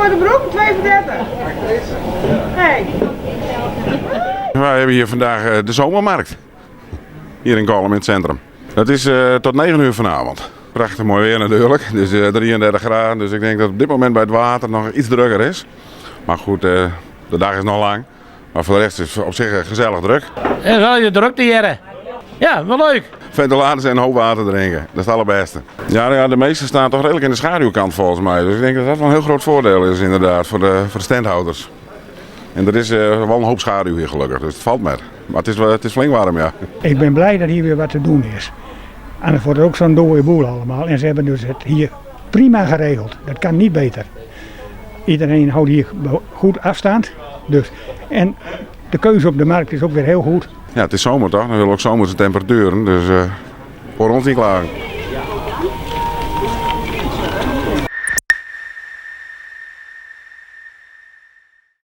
korte broek, 2,35. Hey. Wij hebben hier vandaag eh, de zomermarkt. Hier in Kollum in het centrum. Dat is eh, tot 9 uur vanavond. Prachtig mooi weer natuurlijk. Dus 33 graden. Dus ik denk dat op dit moment bij het water nog iets drukker is. Maar goed, de dag is nog lang. Maar voor de rest is het op zich gezellig druk. En wel je drukte hier. Ja, wel leuk. Ventilators en een hoop water drinken. Dat is het allerbeste. Ja, nou ja, de meeste staan toch redelijk in de schaduwkant volgens mij. Dus ik denk dat dat wel een heel groot voordeel is inderdaad voor de, voor de standhouders. En er is eh, wel een hoop schaduw hier gelukkig, dus het valt met. Maar het is, wel, het is flink warm, ja. Ik ben blij dat hier weer wat te doen is. En het wordt ook zo'n dode boel allemaal. En ze hebben dus het hier prima geregeld. Dat kan niet beter. Iedereen houdt hier goed afstand. Dus. En de keuze op de markt is ook weer heel goed. Ja, het is zomer toch? Dan willen we ook zomerse temperaturen. Dus uh, voor ons niet klagen.